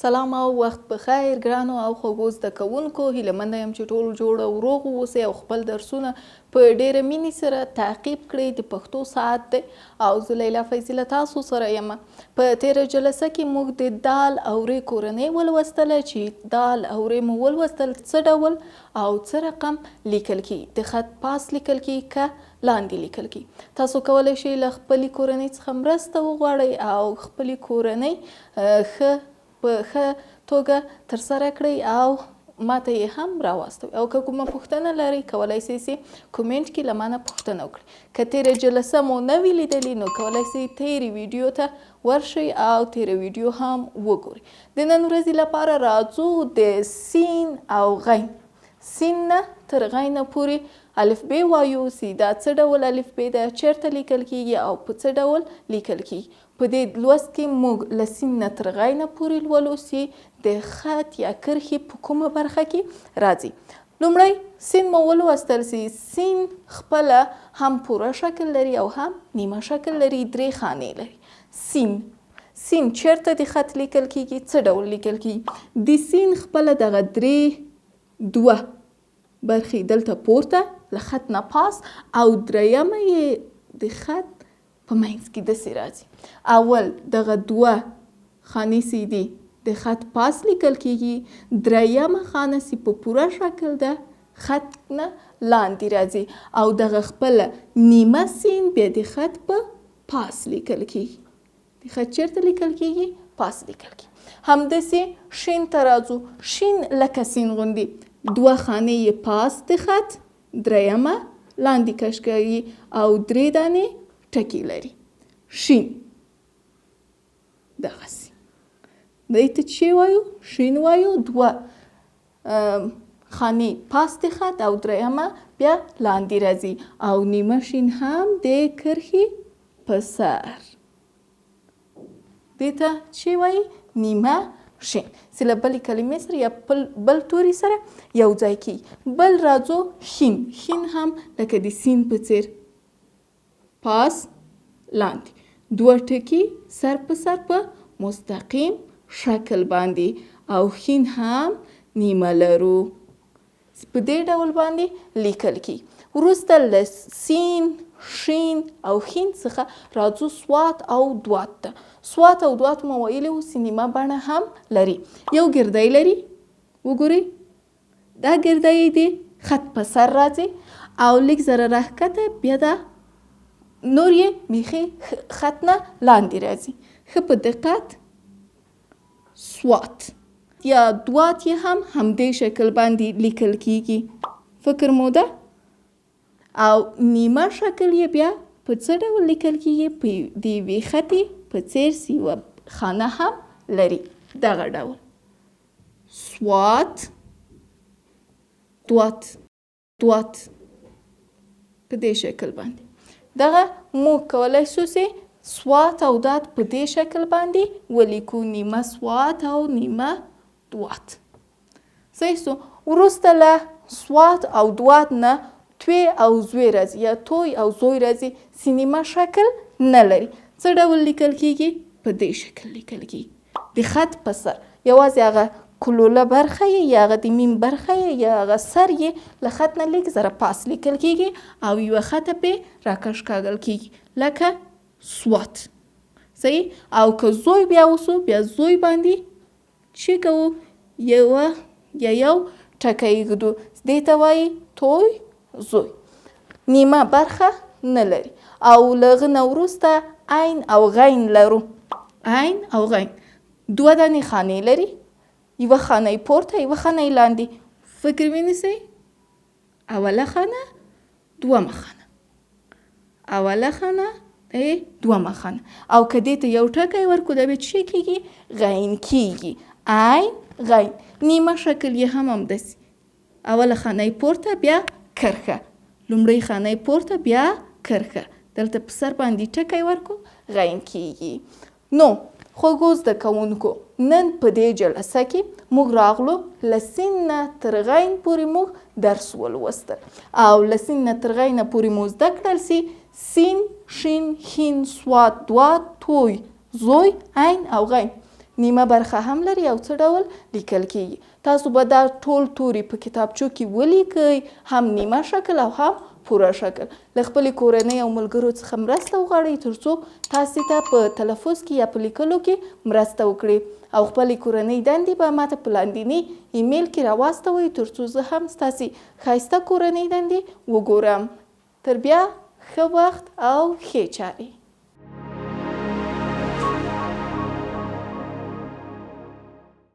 سلام او وخت په خیر ګرانو او خوږو زده کوونکو، هیله منده یم چې ټول جوړ او روغ اوسئ او خپل درسونه په ډیره مینې سره تعقیب کړئ. د پښتو ساعت دی او زه لیلا فیضي له تاسو سره یم. په تیره جلسه کې موږ د دال او رې کورنۍ ولوستله چې دال او رې مو ولوستل څه ډول او څه رقم لیکل کیږي، د خط پاس لیکل کیږي که لاندې لیکل کیږي. تاسو کولی شئ له خپلې کورنۍ څخه مرسته وغواړئ او خپلې کورنۍ ښه په ښه توګه ترسره کړئ او ماته یې هم راواستوئ. او که کومه پوښتنه لرئ کولای شئ چې کومنټ کې له مانه پوښتنه وکړئ. که تیره جلسه مو نه وي لیدلې نو کولای شئ تیرې ویډیو ته ورشئ او تیره ویډیو هم وګورئ. د نن ورځې لپاره راځو د سین او غین، سین نه تر غین پورې الف ب وایو چې دا څه ډول الف ب ده، چېرته لیکل کیږي او په څه ډول لیکل کیږي. په دې لوست کې موږ له سین نه تر غینه پورې لولو چې د خط یا کرښې په کومه برخه کې راځي. لومړی سین مو ولوستل چې سین خپله هم پوره شکل لري او هم نیمه شکل لري، درې خانې لري. سین، سین چېرته د خط لیکل کیږي، څه ډول لیکل کیږي؟ د سین خپله دغه درې دوه برخې دلته پورته له خط نه پاس او درېیمه یې د خط په منځ کې داسې راځي. اول دغه دوه خانې سي دي د خط پاس لیکل کیږي، درېیمه خانه سي په پوره شکل ده خط نه لاندې راځي او دغه خپله نیمه سین بیا د خط په پاس لیکل کیږي. د خط چېرته لیکل کیږي؟ پاس لیکل کیږي. همداسې شین ته راځو، شین لکه سین غوندې دوه خانې یې پاس د خط، درېیمه لاندې کش کوي او درې دانې ټکي لري. شین دغسې دی ته چې وایو شین وایو، دوه خانې پاس د خط او درېیمه بیا لاندې راځي او نیمه شین هم د کرښې په سر. دې ته چې وایي نیمه شین چې له بلې کلمې سره یا بل توري سره یو ځای کیږي. بل راځو ښین، ښین هم لکه د سین په څیر پاس لاندې دوه ټکي سر په سر په مستقیم شکل باندې او ښین هم نیمه لرو. په دې ډول باندې لیکل کیږي. وروسته له سین، شین او ښین څخه راځو سوات او دوات ته. سوات او دوات مو ویلي وو چې نیمه بڼه هم لري. یو ګردی لري، وګورئ دا ګردی یې د خط په سر راځي او لږ ذره راښکته بیا دا نور یې بیخي خط نه لاندې راځي. ښه په دقت سوات یا دوات یې هم همدې شکل باندې لیکل کیږي. فکر مو ده؟ او نیمه شکل یې بیا په څه ډول لیکل کیږي؟ په د یوې خطې په څیر چې یوه خانه هم لري، دغه ډول سوات دوات دوات په دې شکل باندې. دغه موږ کولی شو چې سوات او دات په دې شکل باندې ولیکو، نیمه سوات او نیمه دوات. صحیح سو. وروسته له سوات او دوات نه توی او زوی راځي یا توی او زوی راځي چې نیمه شکل نه لري. څه ډول لیکل کیږي؟ په دې شکل لیکل کیږي، د خط په سر یوازې هغه کلوله برخه یې یا هغه د میم برخه یې یا هغه سر یې له خط نه لږ ذره پاس لیکل کیږي او یوه خطه پې راکش کاږل کیږي لکه سوات. صحیح. او که زوی بیا وسو بیا زوی باندې چې کوو یوه یا یو ټکی ږدو، دې ته وایي توی زوی. نیمه برخه نه لري. او له هغه نه وروسته عین او غین لرو. عین او غین دوه دانې خانې لري، یوه خانه یې پورته یوه خانه یې لاندې. فکر ونیسئ، اوله خانه دومه خانه، اوله خانه دومه خانه. او که دې ته یو ټکی ورکړو دا بیا څه کیږي؟ غین کیږي. عین غین نیمه شکل یې هم همداسې، اوله خانه یې پورته بیا کرښه، لومړۍ خانه یې پورته بیا کرښه، دلته په سر باندې ټکی ورکړو غین کیږي. نو خوږو زده کوونکو، نن په دې جلسه کې موږ راغلو له سین نه تر غین پورې موږ درس ولوستل او له سین نه تر غین پورې مو زده کړل چې سین، شین، ښین، سواد، دواد، توی، زوی، عین او غین نیمه برخه هم لري او څه ډول لیکل کیږي. تاسو به دا ټول توري په کتابچو کې ولیکئ، هم نیمه شکل او هم پوره شکل. له خپلې کورنۍ او ملګرو څخه مرسته وغواړئ ترڅو تاسې ته په تلفظ کې یا په لیکلو کې مرسته وکړي او خپلې کورنۍ دندې به ماته په لاندیني ایمیل کې راواستوئ ترڅو زه هم ستاسې ښایسته کورنۍ دندې وګورم. تر بیا ښه وخت او ښې چارې.